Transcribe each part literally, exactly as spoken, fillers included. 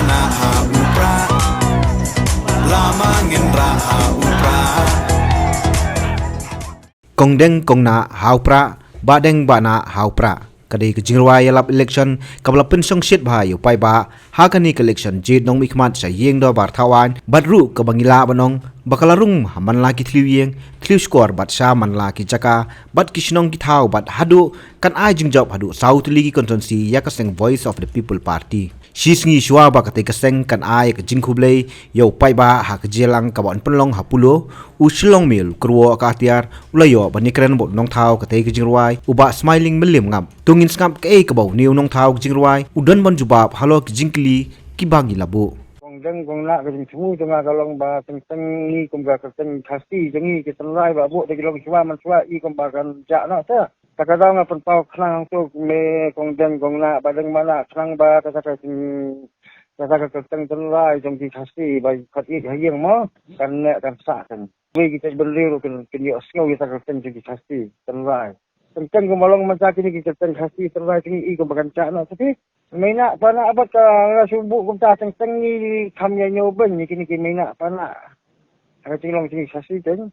Nah ha u Prah, lama ngin rah ha u Prah. Kong deng kong nah ha u Prah, bah deng bah nah ha u Prah. Ka dei ka jingrwai ïalap election kaba la pynshongshit bha ïa u paidbah ha kane ka election jied nongmihkhmat sha ïing dorbar thaw aiñ, bad ruh kaba ngi lah ban ong ba ka la rung ha man la ki thliew ïing thliew shkor bad sha man la ki jaka bad ki shnong ki thaw, bad haduh kan ai jingjop haduh saw tylli ki constituency ïa ka seng Voice of the People Party. Shi sngi shuwa ba katei ka seng kan ai ka jingkhublei ïa u paidbah ha ka jingïalang kaba yn pynlong ha Polo, u Shillong Mail Kyrwoh Katiar u la ïoh ban ïakren bad u nongthaw katei ka jingrwai, u Bah Smiling Mylliem Ngap. To ngin sngap kaei kaba une u nongthaw ka jingrwai u don ban jubab halor ki jingkylli kiba ngi la buh. Kong deng kong nah, ka jingsngew jong nga ka long ba teng teng ngi kum ka kyrteng Khasi jong ngi ki tynrai ba buh da ki long shuwa man shuwa i kum ba kan jah noh te. Ta ka daw nga pynpaw khnang hangto me kong deng kong nah, bah deng bah nah, khnang ba kata ka jing, kata ka kyrteng tynrai jong ki Khasi ba khot ïeit ha ïing mo, kan neh kan sah kan. Wei ki jaitbynriew ruh kin, kin ïohsngew ïa kata ka kyrteng jong ki Khasi tynrai. Teng teng kumba long mynta kine ki kyrteng Khasi tynrai jong ngi i kumba kan jah noh te phi. Mei nah pa nah bad ka, nga shu buh kumta teng teng ngi kham ïa ñiew beiñ ïa kine ki mei nah pa nah ha ka jinglong jong ngi Khasi teng.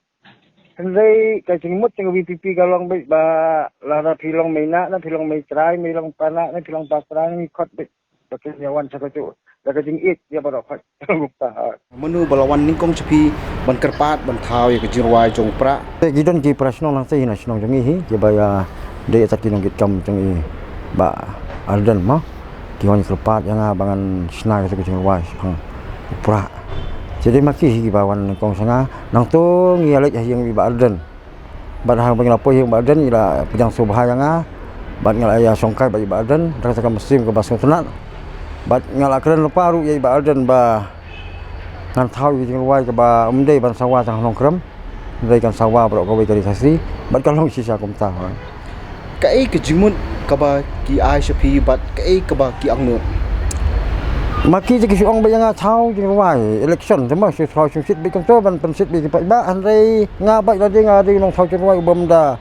Hynrei ka jingmut jong ka V P P ka long beit ba lada phi long mei nah, ne phi long mei trai, mei long pa nah, ne phi long pa trai, ngi khot beit ba kin ïa wan sha kajuh da ka jingïeit ïa baroh khoit. Kumta. Mano ba la wan nyngkong sha phi ban kyrpad ban thaw ïa ka jingrwai jong u Prah? Te ki don ki para shnong nangta hi na shnong jong ngi hi kiba ïadei ïa ki nongkitkam jong i Bah Ardent mo. Ki wan kyrpad ïa nga ba ngan shna ïa ka jingrwai shaphang u Prah. Te dei ma ki hi kiba wan nyngkong sha nga. Nangto ngi ïa leit ha ïing i Bah Ardent. Bad haba ngi la poi ha ïing i Bah Ardent i la pdiang sngewbha ïa nga. Bad nga la ïa shongkai bad i Bah Ardent da kata ka mynsiem kaba sngewtynnat. Bad nga la kren lypa ruh ïa i Bah Ardent ba ngan thaw ïa ka jingrwai kaba ym dei ban sawa tang ha Nongkrem. Hynrei kan sawa baroh kawei ka ri Khasi bad ka long shisha kumta. Kaei ka jingmut kaba ki ai sha phi bad kaei kaba ki angnud? Ma ki te ki shu ong ba ïa nga thaw jingrwai election, te ma shu thaw shu shit beit kumto ban pynshit beit ki paidbah, hynrei nga bad lade nga dei u nongthaw jingrwai u bym da,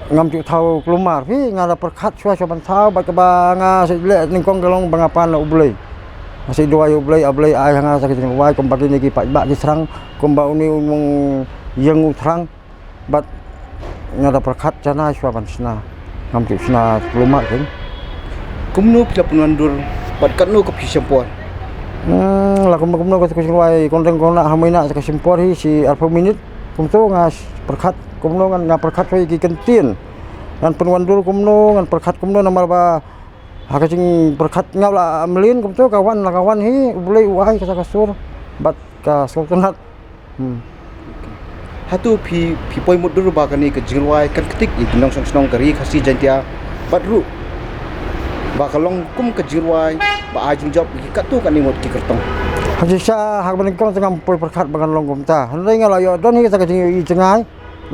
ngam ju thaw kulmar phi, nga da pyrkhat shuwa shuwa ban thaw bad kaba nga shu leh nyngkong ka long ba nga pan na U Blei. Nga shu duwai U Blei, A Blei ai ha nga sa ka jingrwai kumba kine ki paidbah ki thrang, kumba une u nongïing u thrang. Bad nga da pyrkhat janai shuwa ban shna. Ngam ju shna kulmar kein. Kumno phi la pynwandur bad katno ka phi shim por? Hmm, la kumno kumno ka jingrwai kong deng kong nah ha mei nah ka shim por hi shi arphew minit. Kumto nga pyrkhat kumno ngan, nga pyrkhat shuwa ïa ki kyntien. Ngan pynwandur kumno, ngan pyrkhat kumno namar ba ha ka jingpyrkhat nga la mlien kumto ka wan la ka wan hi, U Blei u ai kata ka sur bad ka sngewtynnat. Hmm. Hato phi, phi poi mutdur ba kane ka jingrwai kan ktik ïa ki nongshong shnong ka ri Khasi Jaiñtia bad ruh ba ka long kum ka jingrwai ba ai jingjop ïa ki katto katne ngut ki kyrtong? Ha shisha ha kaba nyngkong te ngam poi pyrkhat ba kan long kumta. Hynrei nga la ïoh don hi kata ka jingïohi jngai.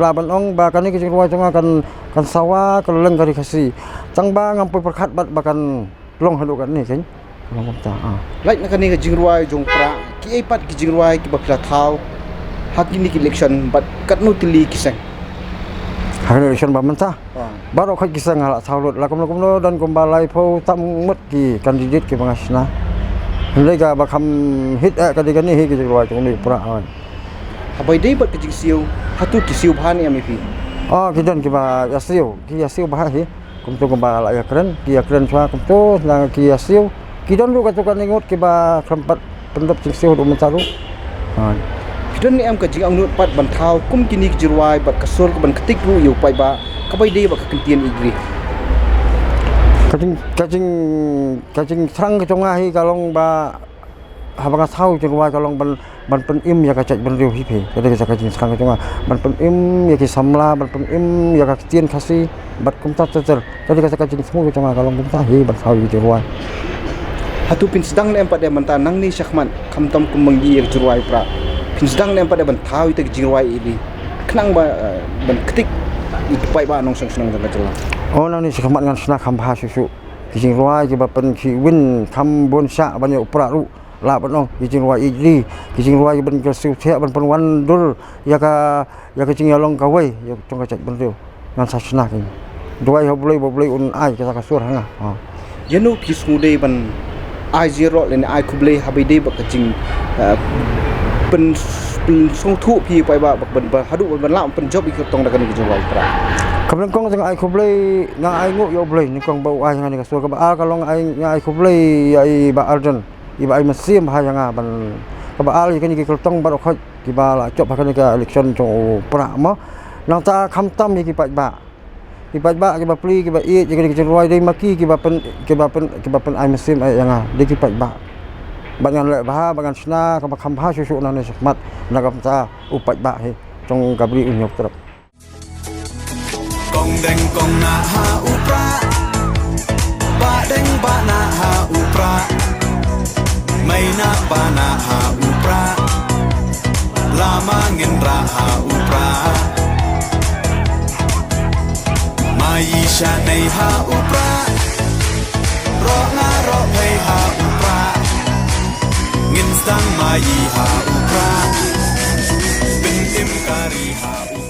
Lah ban ong ba kane ka jingrwai jong nga kan, kan sawa ka lyngkar ri Khasi. Tang ba ngam poi pyrkhat bad ba kan long haduh katne kein. Long kumta. Ah. Lait na kane ka jingrwai jong Prah, kiei pat ki jingrwai kiba phi la thaw ha kine ki election bad katno tylli ki seng? Ha kane election ba mynta. Ah. Baroh khoit ki seng nga la thaw lut, la kumno kumno don kumba laiphew tam ngut ki candidate kiba nga shna. Hynrei kaba kham hit eh ka dei kane hi ka jingrwai jong une u Prah. Ah. Haba ïadei bad ka jingsiew, hato ki siew bha ne em ïa phi? Oh, ki don kiba ïa siew, ki ïa siew bha hi. Kumto kumba la ïa kren, ki ïa kren shuwa kumto, na ki ïa siew. Ki don ruh katto katne ngut kiba khlem pat pyndep jingsiew haduh mynta ruh. Ha. Ki don ne em ka jingangnud pat ban thaw kum kine ki jingrwai bad ka sur ka ban ktik ruh ïa u paidbah, kaba ïadei bad ka kyntien ïeit ri? Ka jing, ka jing, ka jingthrang ka jong nga hi ka long ba haba nga thaw jingrwai ka long ban, ban pynim ïa ka jaitbynriew hi phi. Ka dei ka jingthrang ka jong nga ban pynim ïa ki samla, ban pynim ïa ka ktien Khasi bad kumta ter ter. Ka dei ka jingsngew ka jong nga ka long kumta hi ban thaw ïa ki jingrwai. Hato phin sdang ne em pat de mynta nangne shakhmat khamtam kum ma ngi ïa ka jingrwai Prah? Phin sdang ne em pat de ban thaw ïa ki jingrwai ïeit ri khnang ba, eh, ban ktik ïa ki paidbah nongshong shnong jong ka jylla? Oh, nangne shakhmat ngan shna kham bha shuh shuh. Ki jingrwai kiba pynkhih win kham bun shah ban ïa u Prah ruh. Lah ban ong ki jingrwai ïeit ri, ki jingrwai ban kyrsiew thiah ban pynwandur ïa ka, ïa ka jingïalong kawei ïa jong ka jaitbynriew. Ngan sa shna kein. Duwai ha U Blei ba U Blei un ai kata ka sur ha nga. Ha. Ïano phi sngewdei ban ai jingïaroh lane ai khublei ha ba ïadei bad ka jing, eh, pyn, pynsngewthuh phi paidbah bad ban, ban haduh ban, ban lah pynjop ïa ki kyrtong da kane ka jingrwai Prah. Kaba nyngkong jong nga ai khublei, nga ai nguh ïa U Blei nyngkong ba u ai ïa nga kane ka sur. Kaba ar ka long ai, nga ai khublei ïa i Bah Ardent, i ba ai mynsiem bha ïa nga ban, kaba ar ïa kine ki kyrtong baroh khoit kiba la jop ha kane ka election jong u Prah mo. Nangta khamtam ïa ki paidbah. Ki paidbah kiba plie, kiba ïeit ïa kane ka jingrwai, dei ma ki kiba pyn, kiba pyn, kiba pyn ai mynsiem ïa nga, dei ki paidbah. Bad ngan leh bha, bad ngan shna kaba kham bha shuh shuh nangne shakhmat na ka bynta u paidbah hi jong ka Ri U Hynñiewtrep. Kong deng kong nah ha u Prah, bah deng bah nah ha u Prah, mei nah ba nah ha u Prah, lama ngin rah ha u Prah. Mai shanei ha u Prah, roh nga roh mei ha u Prah, ngin sdang mai ha u Prah, pyn im ka ri ha u